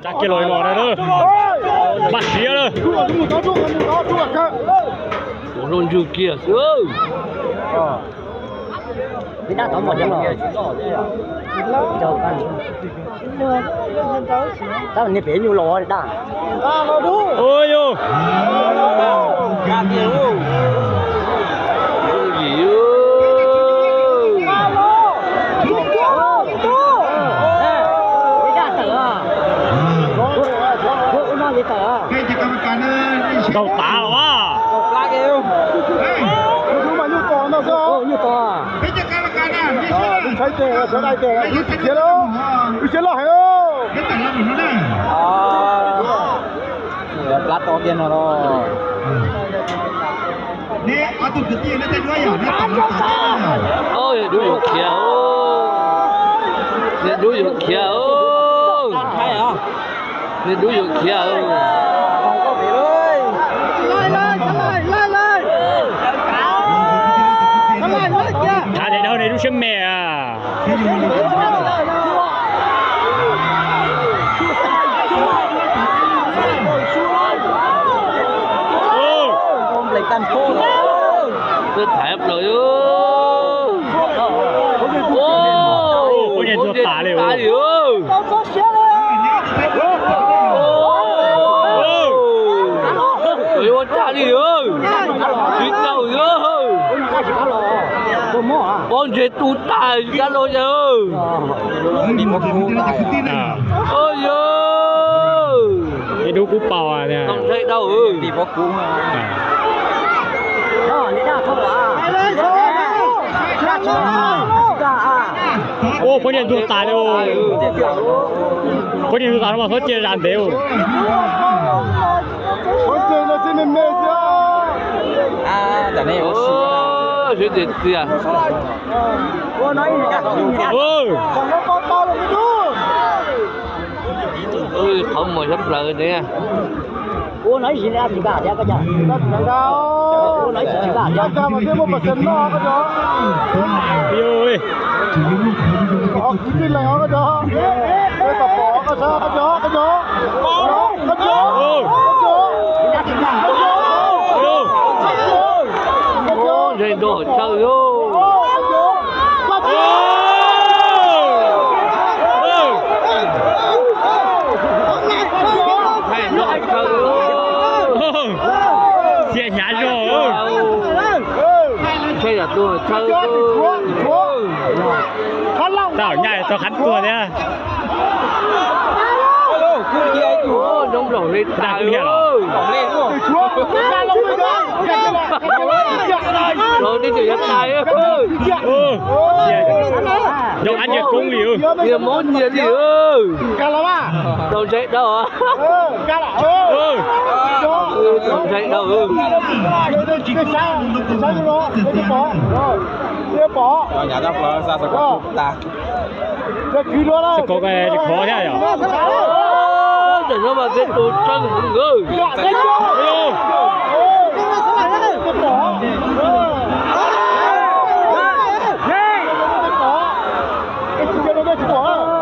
Tsa kiag los no na, npaj siab lawm. Ua luaj ntswg kiag xwb. Tab niag pem nyuj los daj. Ua yus. Ntaus tas los a. Plab to tiag no los. Neb ob tug kwv tij neb tej duab yog neb tawm los tod. Neb dub yuav khiav, neb dub yuav khiav. Neb dub yuav khiav. Thav daim daug ne lub siab me a. Thaiv plaws. Poj niam tuag tas li. Ua tsa li, tsis tau. Pob ntseg tu tas tsis kav los yawg. Ib dub kub paus. Ntshai dau. Ua poj niam ntuag tas li. Poj niam ntuag tas no mas txhob cia zam ntev. Sib txias txias. Qhov muag sab plaws ne. Ntshai nrog chaw. Ntshai nrog chaw. Xiam hnyav zog. Ntshai yam tuag chaw. Tau nyaj tau qhab tuag thiab. Zoo nplaum li tas. Los tib tug yav tais. Zoo ab ntsiag koob li. Nyias mob nyias li. Tau ntshai dau. Tau ntshai dau. Xab kov tsis khov thiab yom. Tam no mas peb tus tseeb heev.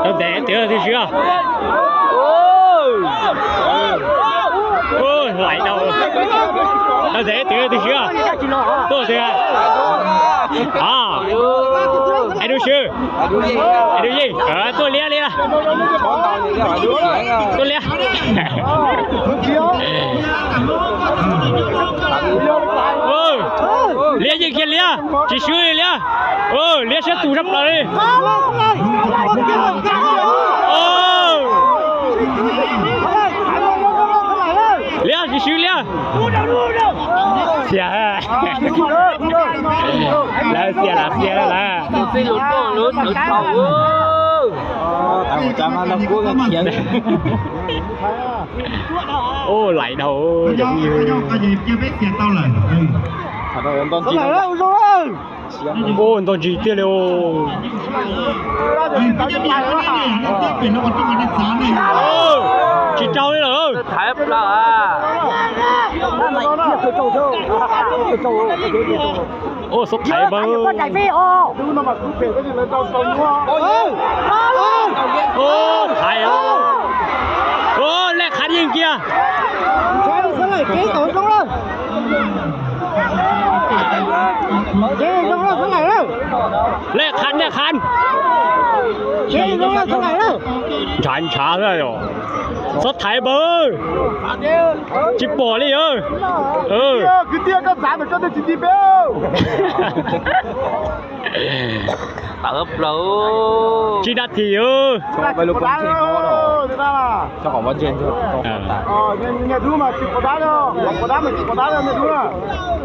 Tau ntev twv twg swb. Lais dau. Tau ntev twv twg swb. Tuaj twg. Hais dub swb. Hais dub yeej. Tuaj liab li. Tuaj liab. Liab yeej kiag liab, tsis swb li liab. Liab siab tus sab plaws li. Liab tsis swb liab. Xiam, lawv xiam lam xiam lawm. Ua lais dau. Ua nto ntsis tiag li. Tsis raug li lawm. Ua xob thaiv npawg. Thaiv. Kiag. Lej qhan, lej qhan. Ntshav ntshav xwb yom. Txhob thaiv npaws. Tsis pom li. Kwv tij, koj txav ntawm koj twb tsis ti peb. Tawv plaws. Tsib nab thim. Niag dub mas tsis pom dab, pom dab mas tsis pom dab niag dub na.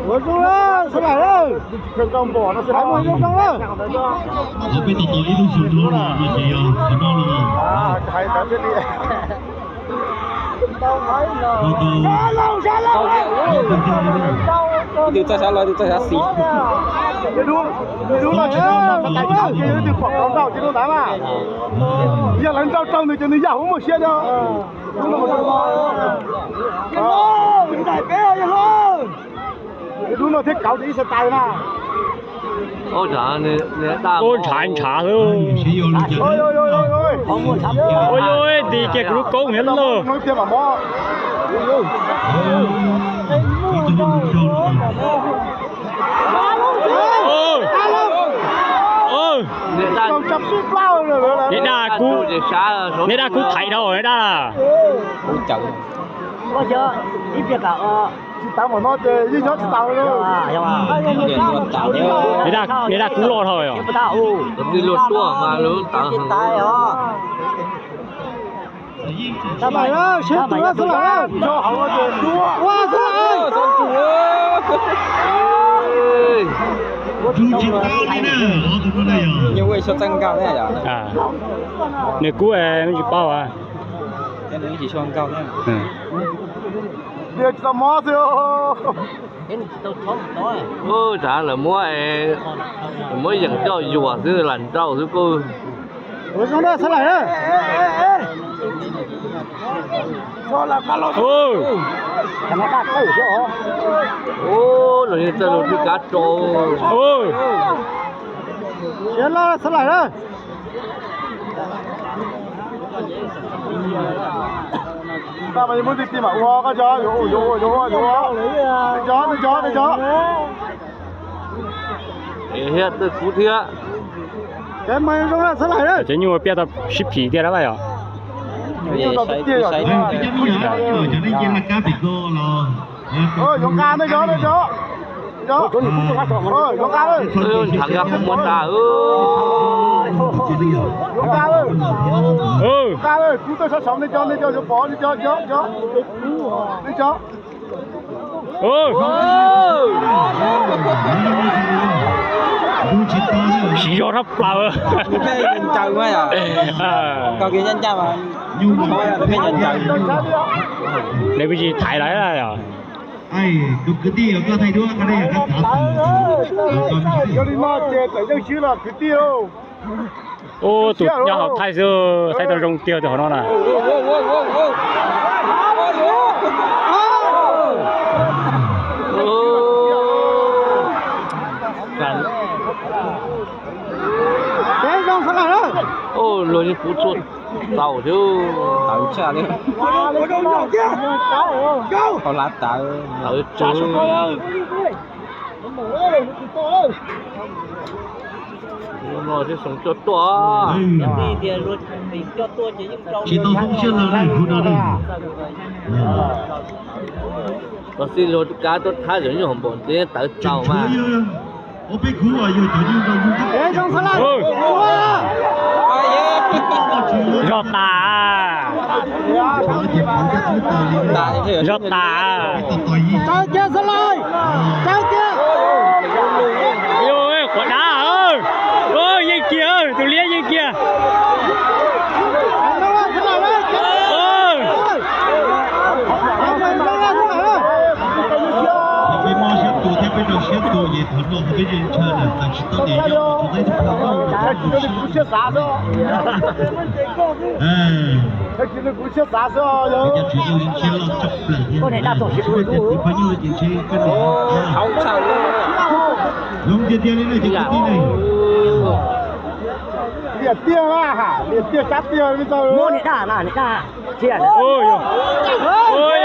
Ua zoo na, sawv daws. Peb tau tau ib lub xyoo dua no ces yog qhov no los. Ib tug txawj sab laug, ib tug txawj sab xis. Yog lawv nrau rau nws ces nws yam huv muaj siab no. Dub no thiab kauv ces ib xav tais na. Ua ntshav ntshav xwb. Ua yog ti kiag kuv lub koob thiab lauj. Nej dag kub, nej dag kub thaiv dhau nej dag. Tsis tau mas no ces yeej nyob tsis tau li. Nej dag kub loj dhau os. Luag tuaj mas lub tawv heev. Siab tus no xwb lawm. Ua xwb lawm. Nws kub tsis paub. Tsis tau mob xwb. Ua cas lawv muab, lawv muab yeem coj yuam xwb lam nrau xwb kuj. Ua zoo na xwb lawm. Ua, los yeej txawj lug twb kav rau. Siab loj xwb lawm na. Npaj mas yuav muab tij tij mam ua koj cov, yuav ua, yuav ua, yuav ua, yuav ua. Cov, cov, cov. Thiab twj kub thiab. Cov nyuj piaj tau sib phim tiag lawm yom. Yuav nqa nej cov, nej cov. Yuav nqa, nqa qhov muag tas. Yuav nqa, nqa, kub tuaj sab saud nej cov, nej cov yuav pom nej cov, cov, cov, nej cov. Siv zog rab plaws. Nws pheej tsis thaiv lawm yom. Ua tus nyob hauv thaij xwb, thaij tau zoo tiag tus hauv no na. Luag yeej kuv txhua txaus thiab. Tawv tshaj li. Hauv hlav tawv, tawv tsawv. No thiab xoo coj tuaj. Tsis tau foob siab lawm na, kuv no na. Los xij luag kav tuaj thab zom nyuj hauv npaum ntev tawv tsaus mas. Ua peb kuv yog cov nyuj nrau nyuj. Zog tas. Zog tas. Tsaws kiag xwb lawm. Tsaws kiag. Quav dab, yeej kiag, tus liab yeej kiag. Peb mob siab tua thiab peb rau siab tua ces thaum no peb yeej ntshaw lawm, tsis tau niam yau tus teb tus phaj. Siab loj tshaj plaws thiab. Poj niam, zoo tiag tiag li na cov kwv tij ne. Liam tiag, liam tiag sab tiag li tau. Muab niam daj na, niam daj. Ua, ua,